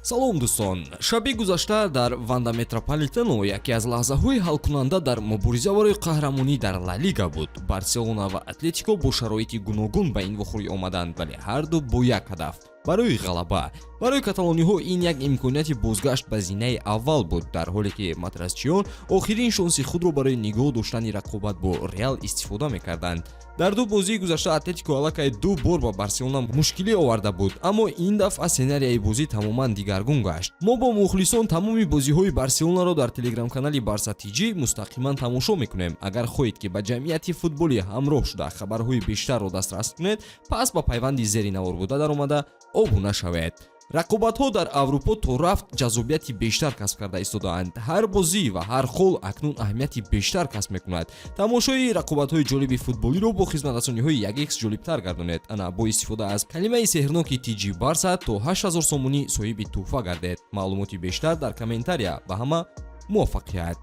Салом, дӯстон! Шаби гузашта дар Ванда Метрополитено яке аз лаҳзаҳои ҳалкунанда дар мубориза барои қаҳрамонӣ дар Ла Лига буд. Барселона ва Атлетико бо шароити гуногун ба ин вохӯрӣ омаданд, вале ҳарду бо як ҳадаф: барои ғалаба. Барои каталониҳо ин як имконияти бозгашт ба зинаи аввал буд, дар ҳоле ки мадрасчиён охирин шонси худро барои нигоҳ доштани рақобат бо Реал истифода мекарданд. Дар ду бозии гузашта Атлетико аллакай ду бор ба Барселона мушкилӣ оварда буд, аммо ин дафъа сценарияи бозӣ тамоман дигаргун гашт. Мо бо мухлисон тамоми бозиҳои Барселонаро дар телеграм-канали Барса Тҷ мустақиман тамошо мекунем. Агар хоҳед, ки ба ҷамъияти футболӣ ҳамроҳ шуда, хабарҳои бештарро дастрас кунед, пас ба пайванди зери навор буда даромада обуна шавед. Рақобатҳо дар Аврупо то рафт ҷаззобияти бештар касб карда истодаанд. Ҳар бозӣ ва ҳар хол акнун аҳамияти бештар касб мекунад. Тамошои рақобатҳои ҷолиби футболиро бо хизматрасониҳои 1x ҷолибтар гардонед. Ана, бо истифода аз калимаи сеҳрноки ТЖ Барса то 8000 сомонӣ соҳиби тӯҳфа гардед. Маълумоти бештар дар комментария. Ба ҳама муваффақият!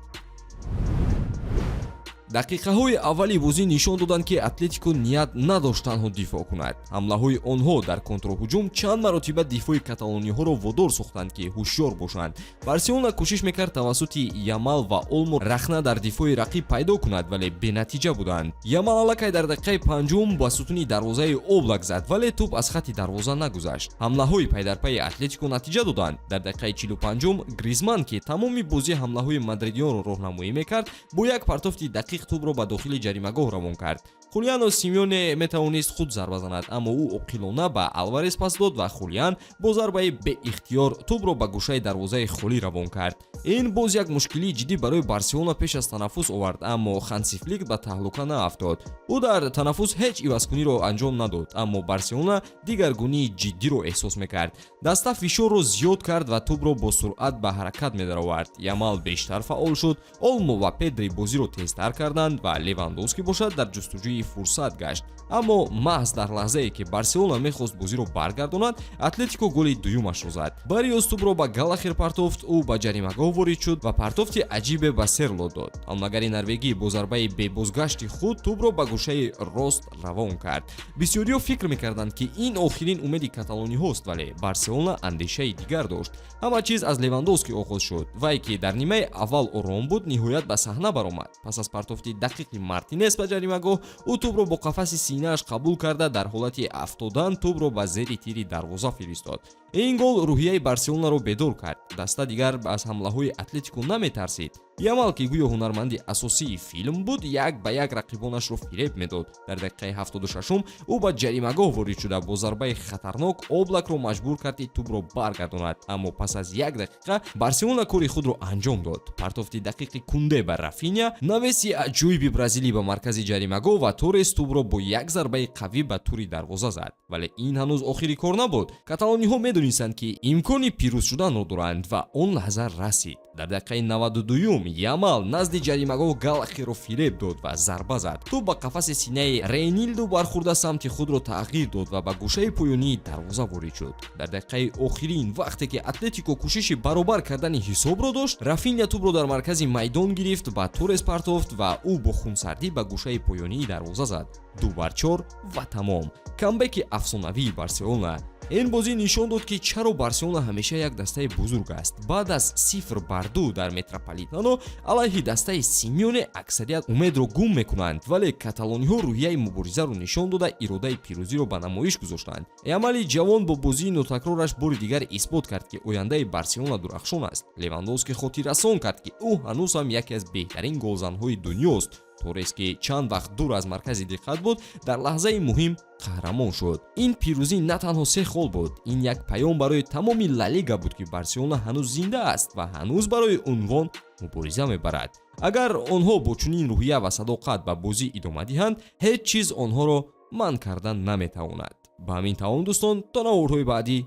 Дақиқаҳои аввали бозӣ нишон доданд, ки Атлетико ният надошт танҳо дифоъ кунад. Ҳамлаҳои онҳо дар контрҳуҷум чанд маротиба дифои каталониҳоро водор сохтанд, ки ҳушёр бошанд. Барселона кӯшиш мекард тавассути Ямал ва Олмо рахна дар дифои рақиб пайдо кунад, вале бенатиҷа буданд. Ямал аллакай дар дақиқаи панҷум ба сутуни дарвозаи Облак зад, вале тӯб аз хатти дарвоза нагузашт. Ҳамлаҳои пайдарпайи Атлетико натиҷа доданд. Дар дақиқаи 45-ум Гризман, ки тамоми бозӣ ҳамлаҳои мадридиёнро роҳнамоӣ мекард, бо як партофти дақиқ тӯбро ба дохили ҷаримагоҳ равон кард. Хулиано Симеоне метавонист худ зарба занад, аммо ӯ оқилона ба Алварес пас дод ва Хулиан бо зарбаи беихтиёр тӯбро ба гӯшаи дарвозаи холӣ равон кард. Ин боз як мушкилии ҷиддӣ барои Барселона пеш аз танаффус овард, аммо Ханси Флик ба таҳлука наафтод. Ӯ дар танаффус ҳеҷ ивазкуниро анҷом надод, аммо Барселона дигаргунии ҷиддиро эҳсос мекард. Даста фишорро зиёд кард ва тӯбро бо суръат ба ҳаракат медаровард. Ямал бештар фаъол шуд, Олмо ва Педри бозиро тезтар карданд ва Левандовски бошад дар ҷустуҷӯи фурсат гашт. Аммо маҳз дар лаҳзае, ки Барселона мехост бозиро баргардонад, Атлетико голи дуюмашро зад. Бариос тӯбро ба Галахер партофт, ӯ ба ҷаримагоҳ ворид шуд ва партофти аҷибе ба Серло дод. Ҳамлагари норвегӣ бо зарбаи бебозгашти худ тӯбро ба гӯшаи рост равон кард. Бисёриҳо фикр мекарданд, ки ин охирин умеди каталониҳост, вале Барселона андешаи дигар дошт. Ҳама чиз аз Левандовски оғоз шуд. Вай, ки дар нимаи аввал ором буд, ниҳоят ба саҳна баромад. Пас аз партофти дақиқи Мартинес ба ҷаримагоҳ, ӯ тӯбро бо қафаси синааш қабул карда, дар ҳолати афтодан тӯбро ба зери тири дарвоза фиристод. Ин гол рӯҳияи Барселонаро бедор кард. Даста дигар аз ҳамлаҳои Атлетико наметарсид. Ямал, ки гӯё ҳунарманди асосии филм буд, як ба як рақибонашро фиреб медод. Дар дақиқаи 76-ум ӯ ба ҷаримагоҳ ворид шуда, бо зарбаи хатарнок Облакро маҷбур кард, ки тӯбро баргардонад. Аммо пас аз як дақиқа Барселона кори худро анҷом дод. Партофти дақиқи Кунде ба Рафиня, навеси аҷоиби бразилӣ ба маркази ҷаримагоҳ, ва Торес тӯбро бо як зарбаи қавӣ ба тури дарвоза зад. Вале ин ҳанӯз охири кор набуд. Каталониҳо медонистанд, ки имкони пирӯз шуданро доранд, ва он лаҳза расид. Дар дақиқаи 92-юм Ямал назди ҷаримагоҳ Галахеро фиреб дод ва зарба зад. Тӯб ба қафаси синаи Рейнилду бархӯрда, самти худро тағйир дод ва ба гӯшаи поёнии дарвоза ворид шуд. Дар дақиқаи охирин, вақте ки Атлетико кӯшиши баробар кардани ҳисобро дошт, Рафиня тӯбро дар маркази майдон гирифт, ба Торес партофт ва ӯ бо хунсардӣ ба гӯшаи поёнии дарвоза зад. 2-4 ва тамом. Камбеки афсонавии Барселона. Ин бозӣ нишон дод, ки чаро Барселона ҳамеша як дастаи бузург аст. Баъд аз 0-2 дар Метрополитано алайҳи дастаи Симеоне аксарият умедро гум мекунанд, вале каталониҳо рӯҳияи муборизаро нишон дода, иродаи пирӯзиро ба намоиш гузоштанд. Ямали ҷавон бо бозии нотакрораш бори дигар исбот кард, ки ояндаи Барселона дурахшон аст. Левандовски хотиррасон кард, ки ӯ ҳанӯз ҳам яке аз беҳтарин голзанҳои дунёст. Торес, ки чанд вақт дур аз маркази диққат буд, дар лаҳзаи муҳим қаҳрамон шуд. Ин пирӯзӣ на танҳо се хол буд, ин як паём барои тамоми Ла Лига буд, ки Барселона ҳанӯз зинда аст ва ҳанӯз барои унвон мубориза мебарад. Агар онҳо бо чунин рӯҳия ва садоқат ба бозӣ идома диҳанд, ҳеҷ чиз онҳоро манъ кардан наметавонад. Ба ҳамин тамом, дӯстон, то наворҳои баъдӣ,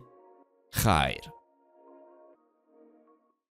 хайр.